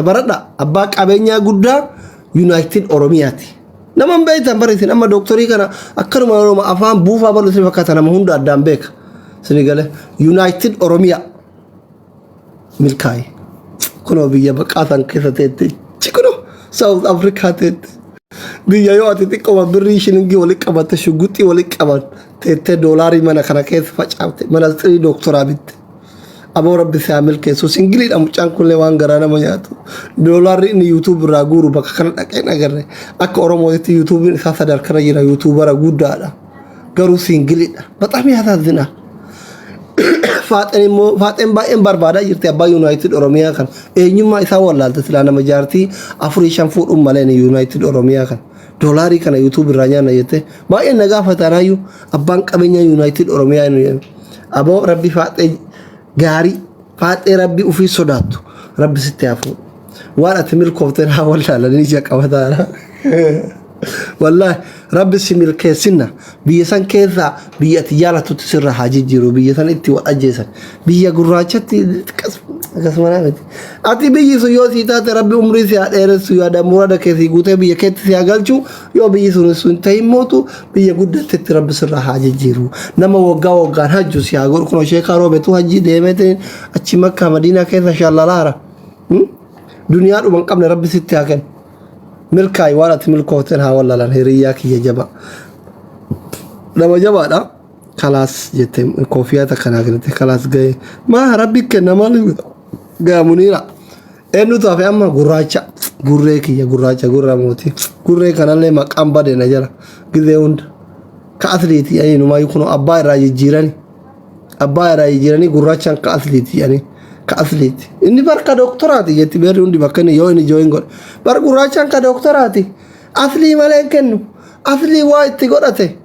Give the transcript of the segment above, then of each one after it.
Baradha, abbaa qabeenyaa guddaa United Oromiyaati. Nama hin beektan bara isin amma dooktorii kana akkanuma yeroo afaan buufaa balu isin fakkaata, nama hunda addaan beeka. Isin galee United Oromiyaa milkaa'e. Kunoo biyya baqaa san keessa teette, kunoo South Africa teette. Biyya yoo ati xiqqooma birrii shilingii walitti qabatte, shuguxii walitti qaban teettee, doolaarii mana kana keessa facaafte, mana xirii dooktoraa bitte. Aboo, rabbi si haa milkeessu. Singleiidha mucaan kunillee, waan garaa nama nyaatu. Doolaarri inni YouTube irraa guuru bakka kana dhaqeen agarre. Akka Oromootitti YouTubeiin isaa sadarkara jira, YouTubera guddaadha. Garuu singleiidha. በጣም ያሳዝናል. Faaxeen immoo, faaxeen baay'een barbaadaa jirti abbaa United Oromiyaa kana. Eenyummaa isaa wallaalte, silaa nama jaartii afurii shan fuudhuun malee United Oromiyaa kana. Doolaarii kana YouTube irraa nyaanna jettee baay'een na gaafatanaayyuu, abbaan qabeenyaa United Oromiyaa inni jedhu. Aboo, rabbi faaxee gaarii, faaxee rabbi ofii sodaattu rabbi sitti haa fuudhu. Waan ati milkoofteen haa wallaalanii ija qabataadha. Wallaahi, rabbi si milkeessinna, biyya san keessaa biyya ati jaalattutti sirra haa jijjiiru. Biyya san itti wal ajjeesan, biyya gurraachatti akkasuma miti. Ati biyyi sun yoo sii taate, rabbi umrii si haa dheeressu, yaada murada kee sii guutee biyya keetti si haa galchu. Yoo biyyi sun sun ta'in mootu, biyya guddattetti rabbi sirra haa jijjiiru. Nama waggaa waggaan hajju si haa godhu. Kunoo sheekaa roobetu hajjii deemeetiin achi Makkaa Madiinaa keessa shallalaara. Duniyaa dhuma hin qabne rabbi sitti haa kennu. Milkaa'i, waan ati milkoofteen haa wallalan. Hiriyyaa kiyya jaba, nama jabaadha. Kalaas jette, koofiyaa takka naa kennite. Kalaas ga'e, maa rabbi kenna maal gaya. Muniira, eenyutu hafe amma? Gurraacha, gurree kiyya, gurraacha gurra mootii. Gurree kanallee maqaan bade na jala gizee hunda ka asliiti ani numaayyuu. Kunoo abbaa irraa jijjiirani, abbaa irraa jijjiiranii, gurraachaan ka asliiti ani ka asliiti. Inni barka dooktoraati jetti beerri hundi bakka inni yoo inni join godhe. Bar gurraachaan ka dooktoraati, aslii malee hin kennu, aslii waa itti godhate.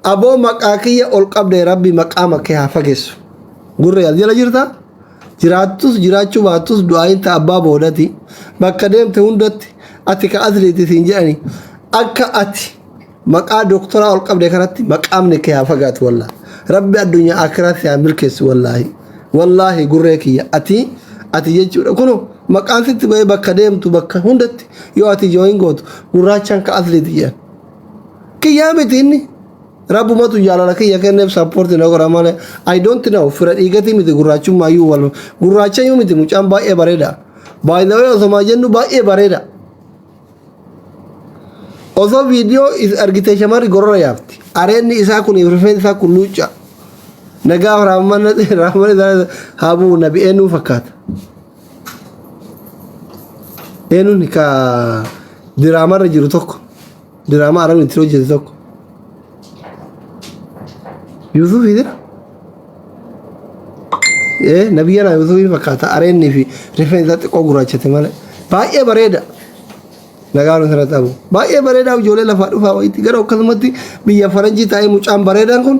Aboo, maqaa kiyya ol qabdee, rabbi maqaa makee haa fageessu. Gurree, as jala jirta, jiraattus jiraachuu baattus, du'aayin ta abbaa boodati. Bakka deemte hundatti ati ka asliiti siin jedhani. Akka ati maqaa dooktoraa ol qabde kanatti maqaamni kee haa fagaatu. Wallaahi, rabbi addunyaa akiraatti haa milkeessu. Wallaahi, wallaahi, gurree kiyya, ati jechuudha. Kuno maqaan sitti bahee bakka deemtu bakka hundatti yoo ati join gootu, gurraachaan ka asliiti jedhan. Kiyyaa miti inni, rabbumatu jaalala kiyya kenneef support na godha malee. I don't know, fira dhiigatii miti, gurraachummaa wal gurraachayyuu miti. Mucaan baay'ee bareeda, by the way, osoo jennu baay'ee bareeda. Osoo viidiyoo argite shamarri gorora yaafti. Areenni isaa kun, rifeensi isaa kun luucca. Nagaa raamman raamman isaa haa bu'u. Nabi eenyuun fakkaata? Eenyuun ka diraamarra jiru tokko, diraamaa arabni itti hojjete tokko, Yuusuf jira. Ee, nabiyya Yuusufiin fakkaata, areenni fi rifeensi isaa xiqqoo gurraachate malee baay'ee bareeda. Nagaan sana qabu baay'ee bareedaa. Ijoollee lafaa dhufaa wayiitti gara akkasumatti biyya faranjii taa'ee mucaan bareedaan kun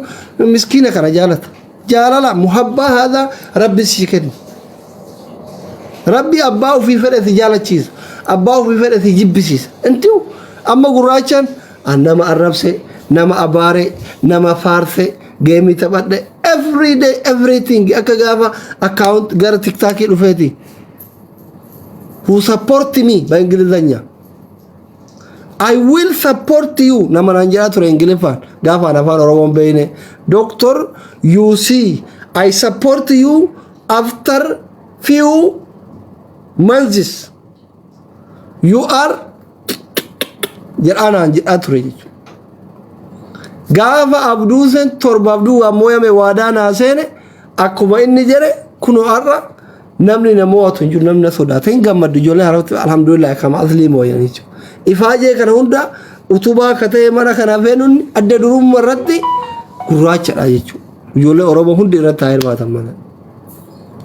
miskiina kana jaalata. Jaalala muhabbaa haadha rabbi si kennu. Rabbi abbaa ofii fedhe si jaalachiisa, abbaa ofii fedhe si jibbisiisa. Intiu amma gurraachaan an nama arrabse, nama abaare, nama faarse, game taphadhe, every day, everything, akka gaafa account gara TikTokii dhufeeti. Who support me በእንግሊዘኛ "I will support you" nama naan jedhaa ture Ingiliffaan gaafa afaan Oromoon beeyne. "Doctor, you see, I support you after few months, you are" jedhaa naan jedhaa ture jechuudha. Gaafa Abduusen torbaaf duwwaa mooyame waadaa naa seene, akkuma inni jedhe kunoo har'a namni na mo'atu hin jiru, namni na sodaata hin gammaddu. Ijoollee harawatti alhamdulillah kama aslii mooyan jechuudha. Ifaajee kana hunda utubaa akka ta'e mana kana feenuun adda durummaa irratti gurraachadha jechuudha. Ijoollee Oromoo hundi irratti haa hirmaatan mana.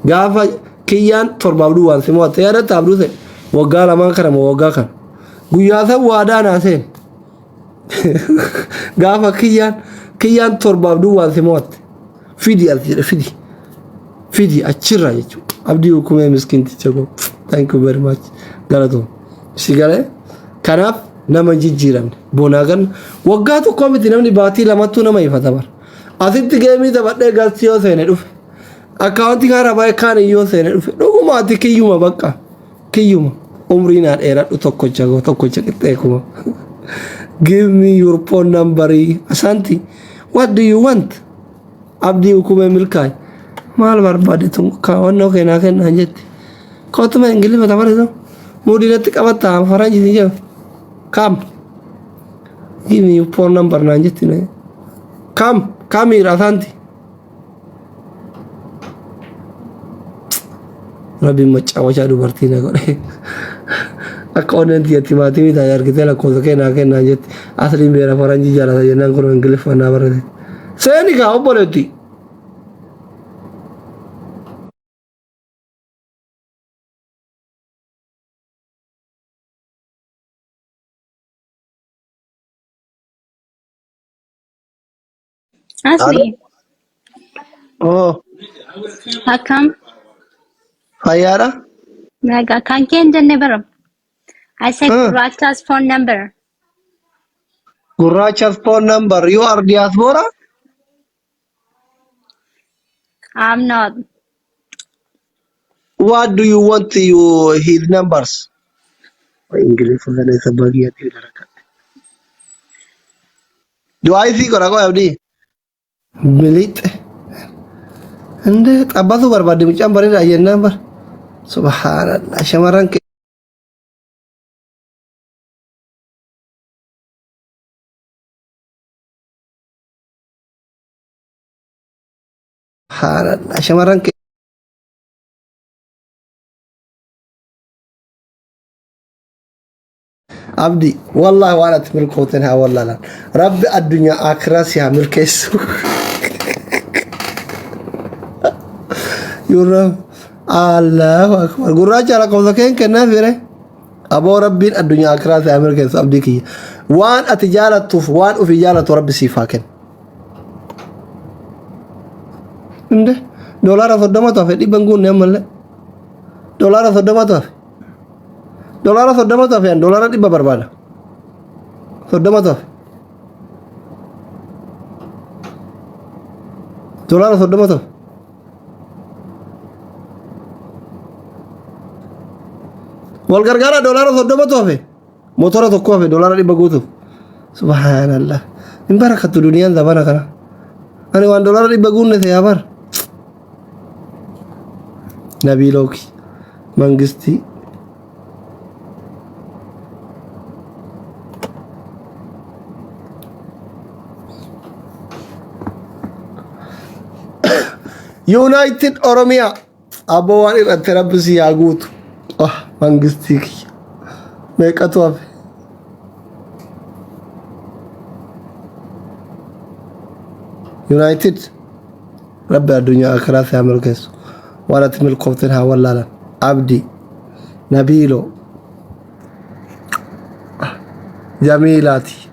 Gaafa kiyyaan torbaaf duwwaan si mo'atte yaadatta, Abduuse? Waggaa lamaan kana moo waggaa kana guyyaa san waadaa naa seene. Gaafa kiyyaan torbaaf duwwaan si mo'atte, fidi as jedhe, fidi fidi achirra jechuudha. Abdii hukumee miskiinticha koo, thank you very much, galatoom si galee. Kanaaf nama hin jijjiiramne bonaa ganna waggaa tokko miti, namni baatii lamattuu nama ifata bara. Asitti game taphadhee galchi yoo seene dhufe, accountii karaa baay'ee kaan yoo seene dhufe, dhuguma ati kiyyuma bakka. Kiyyuma umrii naa dheeradhu tokkocha koo tokkocha qixxee kuma. Give me your phone number. Asanti. What do you want? Abdii hukumee milkaa'e. Maal barbaade tun kaawwannoo keenaa kennaan jetti. Kootuma Ingiliffa taphatu. Muudii natti qabatta faranjii si jedhu. Come. Give me your phone number naan jetti. Come. Come here Asanti. Rabbiin macaawachaa dubartii na godhe. Akka onneen tiyya timaatimii taate argitee lakkoofsa kee naa kennaan jetti. Asliin beera faranjii jaalata jennaan kun Ingiliffaan naa barate. Seeni kaa obboleetti. Asli, Oh, akkam? Fayyaadha? Nagaa kan kee hin jenne bara. I said Huh. Gurraacha's phone number. Gurraacha's phone number. You are diaspora? I'm not. What do you want you his numbers? English kana isa bagiyaatti rakkate. Du'aa isii godha qoy abdii. Miliixxe. Indee xabbasuu barbaadde mucaan bareedaa jennaan bar. Subhaanallah shamarran kee. Subhaanallah shamarran kee. Abdi wallahi waan ati milkooften haa wallaalan. Rabbi addunyaa akiraa si haa milkeessu. Yurra Allahu akbar. Gurraacha lakkoofsa keen kennaa fire. Aboo Rabbiin addunyaa akiraa si haa milkeessu abdii kiyya. Waan ati jaalattuuf waan ofii jaalattu Rabbi siif haa kennu. Inde doolaara 30tu hafe dhibban guunne ammallee. Doolaara 30tu hafe. Doolaara 30tu hafe an doolaara 100 barbaada. 30tu hafe. Doolaara 30tu hafe. Wal gargaara doolaara 30tu hafe. Motora tokko hafe doolaara 100 guutuuf. Subhaanallah. Hin barakattu duniyaan zabana kana. Ani waan doolaara 100 guunne ta'e bar. Nabiilooki. Mangistii. United Oromiyaa. Aboo waan irratti rabbi si haa guutu. Ah, mangistii kiyya. Meeqatu hafe? United. Rabbi addunyaa akiraa si haa milkeessu. Waan ati milkoofteen haa wallaalan. Abdi. Nabiilo. Jamiilaati.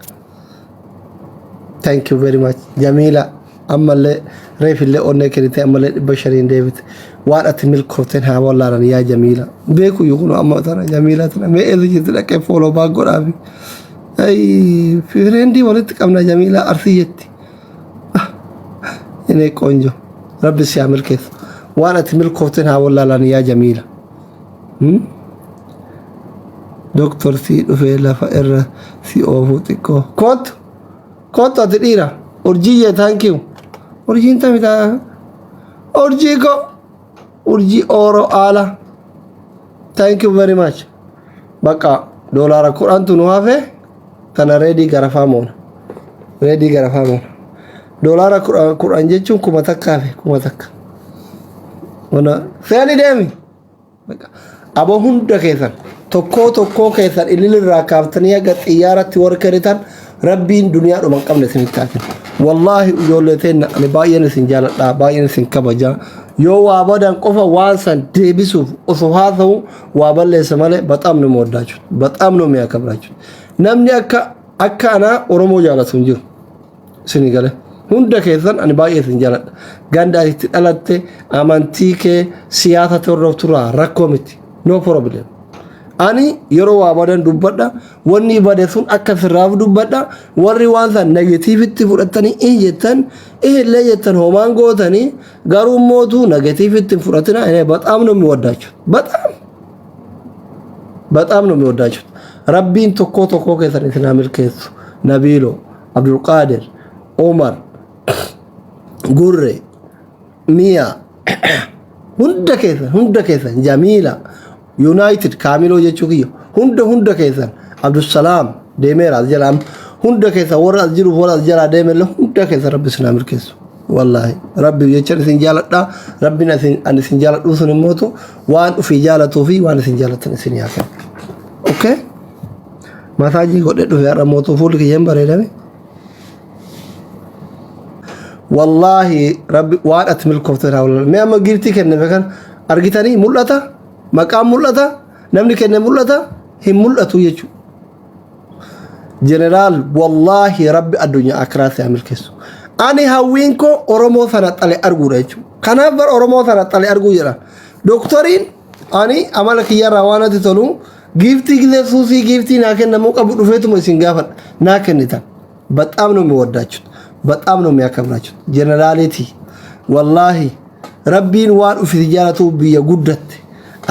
Thank you very much. Jamiila ammallee reefillee onnee kennitee ammallee 500n deebite. Waan ati milkoofteen haa wallaalan yaa Jamiila. Beeku iyyuu kun amma tana Jamiila tana mee eessa jirti dhaqee follow back godhaafi. Ay friendii walitti qabna Jamiila Arsii jetti. Inee qoonjo. Rabbi si haa milkeessu. Waan ati milkoofteen haa wallaalan yaa Jamiila. Doktor si dhufee lafa irra si oofuu xiqqoo. Kootu. Kootu ati dhiira. Urjiyyee thank you. Urjiin tamitaa. Urjii ko. Urjii ooroo aala. Thank you very much. Bakka doolaara 10tu nu hafe tana reedii garafaa moona. Reedii garafaa moona. Doolaara 10 jechuun 1000 hafe 1000. Ona seeni deemi. Aboo hunda keessan tokkoo tokkoo keessan ililirraa kaaftanii haga xiyyaaratti warri kennitan rabbiin duniyaa dhuma hin qabne isinitti haa kennu. Wallaahi ijoollee teenna ani baay'een isin jaaladha baay'een isin kabaja. Yoo waa badan qofa waan san deebisuuf osoo haasa'u waa balleessa malee baxaam nu mooddaa baxaam nu mi'a kabraachuu. Namni akka akka anaa Oromoo jaalatu hin jiru. Isinii gale. Hunda keessan ani baay'ee isin jaaladha. Ganda ati itti dhalatte, amantii kee, siyaasa hordofturraa rakkoo miti. No problem. Ani yeroo waa badan dubbadha. Wanni bade sun akka sirraaf dubbadha. Warri waan san negatiivitti fudhattanii in jettan, ihillee jettan homaan gootanii garuu mootuu negatiivitti hin fudhatina. Inni baxaam namni waddaachu. Baxaam. በጣም ነው የሚወዳችሁት። Rabbiin tokkoo tokkoo keessan isin haa milkeessu. Nabiilo, Abdulqaadir, Umar, Gurre, Miya, hunda keessan, hunda keessan, Jamiila, United, Kaamiloo jechuu kiyya, hunda hunda keessan, Abdusalaam deemeera as jalaa, hunda keessan, warra as jiruuf warra as jalaa deemellee, hunda keessan Rabbi isin haa milkeessu. Wallaahi Rabbi jechaan isin jaaladha. Rabbiin ani isin jaaladhu sun immootu waan ufii jaalatuu fi waan isin jaalatan isin yaa kennu. Okay? Masaajii godhee dhufe har'a mootuu, fuulli kiyyeen bareedame. Wallaahi Rabbi waan ati milkoofte irraa wallaahi. Mee amma giiftii kenname kan argitanii mul'ata? Maqaan mul'ata? Namni kenne mul'ata? Hin mul'atu jechuudha. Jeneraal, wallaahi Rabbi addunyaa akiraa si haa milkeessu. Ani hawwiin koo Oromoo sana xale arguudha jechuudha. Kanaaf bar Oromoo sana xale arguu jedha. Dooktoriin ani amala kiyyarraa waan natti tolu, giiftii gisee suusii giiftii naa kennamuu qabu dhufeetuma isin gaafadha, naa kennitan. በጣም ነው የሚወዳችሁት። በጣም ነው የሚያከብራችሁት። Jeneraalitii, wallaahi Rabbiin waan ufii jaalatu biyya guddatte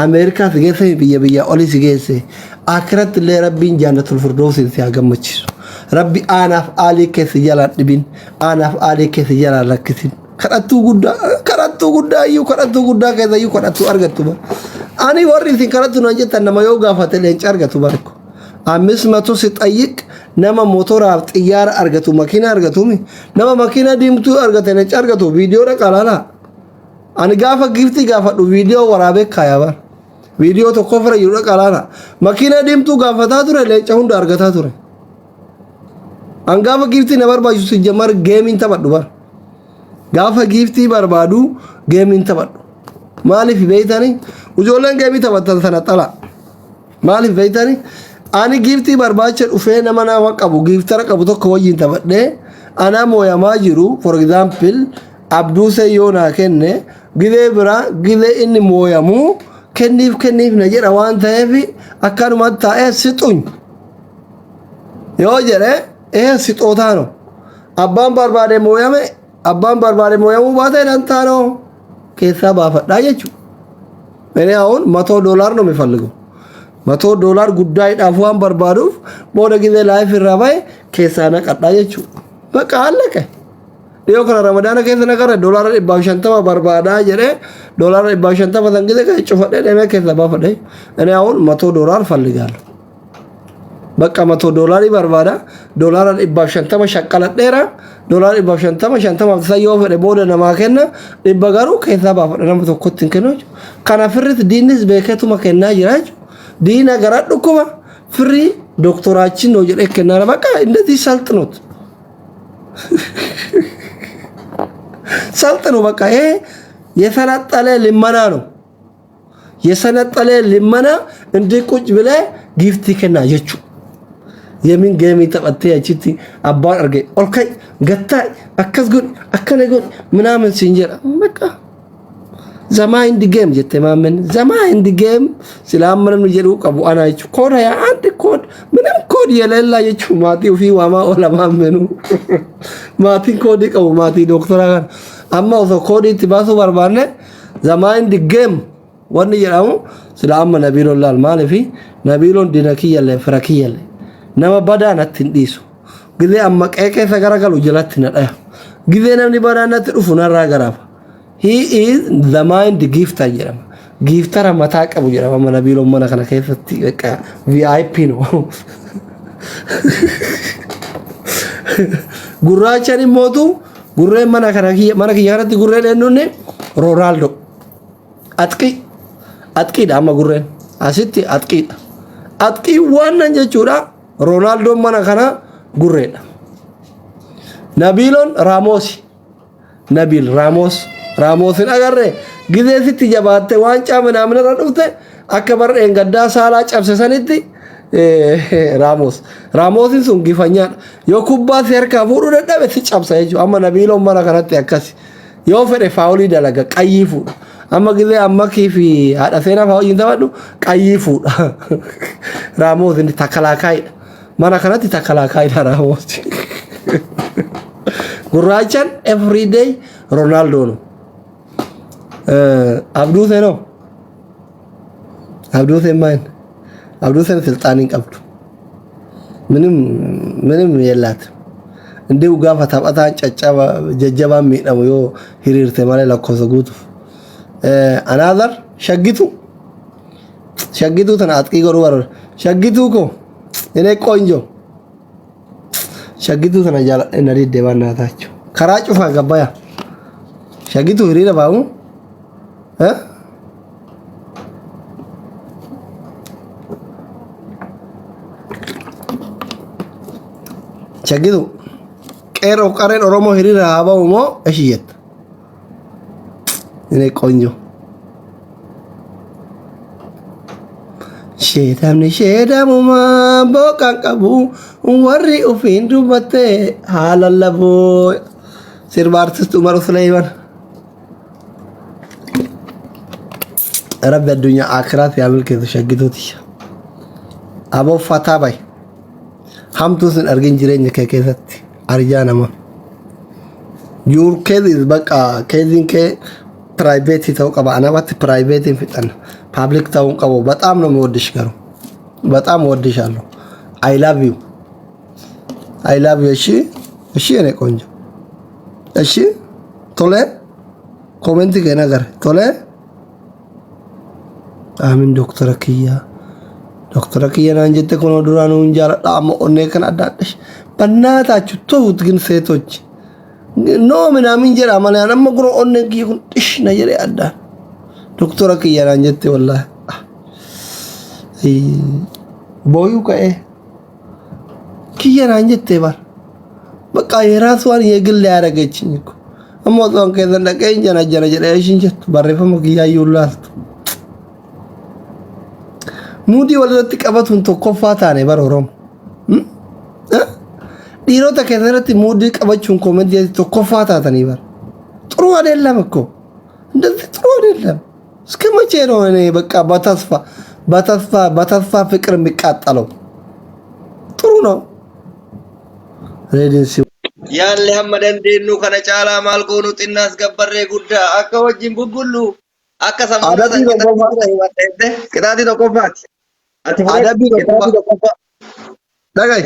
Ameerikaa si geesse, biyya biyya olii si geesse, akiratti illee Rabbiin Jannatul Firdawsiin si haa gammachiisu. Rabbi aanaaf aalii keessa jalaan dhibin, aanaaf aalii keessa jalaan rakkisin. Kadhattuu guddaa, kadhattuu guddaa iyyuu, kadhattuu guddaa keessa iyyuu kadhattuu argattu bara. Ani warri isin kadhattu naan jettan nama yoo gaafate leenca argatu barko. 500 ሲጠይቅ nama motoraaf xiyyaara argatu, makiina argatumi, nama makiina diimtuu argate, leenca argatu, viidiyoo dhaqalaala. Ani gaafa giiftii gaafadhu viidiyoo waraabee kaayaa bara. Viidiyoo tokko fira jiru dhaqalaala. Makiina diimtuu gaafataa ture, leenca hunda argataa ture. An gaafa giiftii na barbaachisu sijjamar geemiin taphadhu bara. Gaafa giiftii barbaadu geemiin taphadhu. Maaliif beeytani? Ijoolleen geemii taphatan sana xala. Maaliif beeytani? Ani giiftii barbaacha dhufee nama qabu, giiftara qabu tokko wajjin taphadhee anaa mooyamaa jiru, for example, Abduusee yoo naa kenne, gizee biraa gizee inni mooyamu kenniif kenniif na jedha waan ta'eef, akkanumatti taa'ee sixuñ yoo jedhe, ee sixootaa no, abbaan barbaade mooyame, abbaan barbaade mooyamuu baate nan taanoo keessaa baafadhaa jechuudha. እኔ አሁን 100 ዶላር ነው የሚፈልገው። 100 ዶላር ጉዳይidhaaf waan barbaaduuf, booda gizee live irraa bahe keessaa naqadhaa jechuudha. በቃ አለቀ. Dhiyoo kana Ramadaana keessa naqarra 150 doolaara barbaadaa jedhee, 150 doolaara san gizee kan cufadhee deemee keessaa baafadhe. እኔ አሁን 100 ዶላር ፈልጋለሁ። በቃ 100 doolaarii barbaada. 150 doolaara shaqqaladheera. 150 doolaara, shantamaaf isa yoo fedhe booda namaa kenna, 100 garuu keessaa baafadha, nama tokkotti hin kennu jechuudha. Kana firris diinnis beekeetuma kennaa jira jechuudha. Diina gara dhukkuba firri doktoraaችን ነው jedhee kennaa, በቃ እንደዚህ ሰልጥኑት ሰልጥኑ፣ በቃ ይሄ የሰለጠነ ልመና ነው። የሰለጠነ ልመና እንዲህ ቁጭ ብለህ giiftii kennaa jechuudha. Yemin geemii taphattee achitti abbaan arge ol ka'i, gattaa akkas godhi, akkana godhi ምናምን siin jedha. በቃ the mind game jette maammen, the mind game sila amma namni jedhuu qabu ana jechuudha. Kooda yaa አንድ ኮድ ምንም ኮድ የሌላ jechuudha. Maatii ofii waamaa oola maammenu. Maatiin koodii qabu maatii dooktoraa kana. Amma osoo koodii itti baasuu barbaanne, the mind game wanni jedhamu sila amma Nabiiloon laal, maaliifi Nabiiloon diina kiyyallee fira kiyyallee nama badaa natti hin dhiisu. Gizee amma qeeqeessa garagalu jalatti na dhaya. Gizee namni badaa natti dhufu narraa garaafa. He is the mind gifter jedhama. Giiftara mataa qabu jedhama amma Nabiiloon mana kana keessatti, በቃ VIP no. Gurraachaan immootu gurreen mana kana mana kiyya kanatti gurreen eenyuun Roonaaldoo. Atqii atqiidha, amma gurreen asitti atqiidha. Atqii waan nan jechuudha, Roonaaldoon mana kana gurreedha. Nabiiloon Raamosi. Nabiil Raamos, Raamosin agarree gizee sitti jabaatte waancaa ምናምን irra dhufte, akka bara dheengaddaa Saalaa cabse sanitti Raamos. Raamosin sun gifanyaadha. Yoo kubbaa si harkaa fuudhuu dadhabe si cabsa jechuudha. Amma Nabiiloon mana kanatti akkasi. Yoo fedhe faawulii dalaga, qayyii fuudha. Amma gizee ammakii fi haadha seenaa fa'aa wajjin taphadhu qayyii fuudha. Raamos inni takalaakaayidha. Mana kanatti takalaakaayidha Raamos. Gurraachaan everyday Ronaldo no. Abduu seenoo. Abduu seen maal? Abduuseen silxaanii hin qabdu. ምንም ምንም የላትም። እንዲሁ gaafa taphataan caccaba jajjabaan miidhamu yoo hiriirte malee lakkoofsa guutuuf. Another Shaggitu, Shaggituu tana atqii godhuu barbaada. Shaggituu koo የኔ ቆንጆ, Shaggituu tana jaaladhe na diddee baannaa. Karaa cufaa gabbaya. Shaggituu hiriira baamu. Eh? Shaggituu qeerroo qareen Oromoo hiriira haa ba'u moo ishii jetta? የኔ ቆንጆ. Sheedamni sheedamumaa booqaan qabu, warri ufiin dubbatte haa lallabuu. Sirba artist Umar Suleyman. Rabbi addunyaa akiraatti yaa milkeessu Shaggituuti. Aboo fataa bay. Hamtuu sin argin jireenya kee keessatti arjaa nama. Your case is bakka caseiin kee private ta'uu qaba. Anamatti private fixanna. Public ta'uu hin qabu. በጣም ነው የምወድሽ garuu. በጣም እወድሻለሁ። I love you. I love you. እሺ እሺ የኔ ቆንጆ፣ እሺ tole, comment kee ነገር tole. Aamin doktora kiyya. Doktora kiyya naan jette kunoo duraanuu hin jaaladha, amma onnee kana adda adda በእናታችሁ ተውት። ግን ሴቶች no ምናምን jedha malee amma kun onneen kiyya kun dhish na jedhee addaan doktora kiyya naan jette, wallaahi booyuu ka'ee kiyya naan jette bar በቃ የራሷን የግል ያደረገችኝ እኮ። Amma osoo keessan dhaqee hin jana jana jedhee ishiin jettu barreeffama kiyyaayyuu laaltu. Muudii walirratti qabatuun tokkoffaa taane bara Oromoo. Dhiirota keessan irratti muudii qabachuun commentii tokkoffaa taatanii bara. ጥሩ አይደለም እኮ፣ እንደዚህ ጥሩ አይደለም። እስከ መቼ ነው እኔ በቃ በተስፋ በተስፋ በተስፋ ፍቅር የሚቃጠለው? ጥሩ ነው። ሬዲንሲ Yaalli hamma dandeenyu kana caalaa maal goonu, xinnaas gabbarree guddaa akka wajjin bubbullu akka sammuu Adabbii tokkoffaa. Qixaatii tokkoffaati. Ati fudhadhu. Adabbii tokkoffaa. Dhagahi.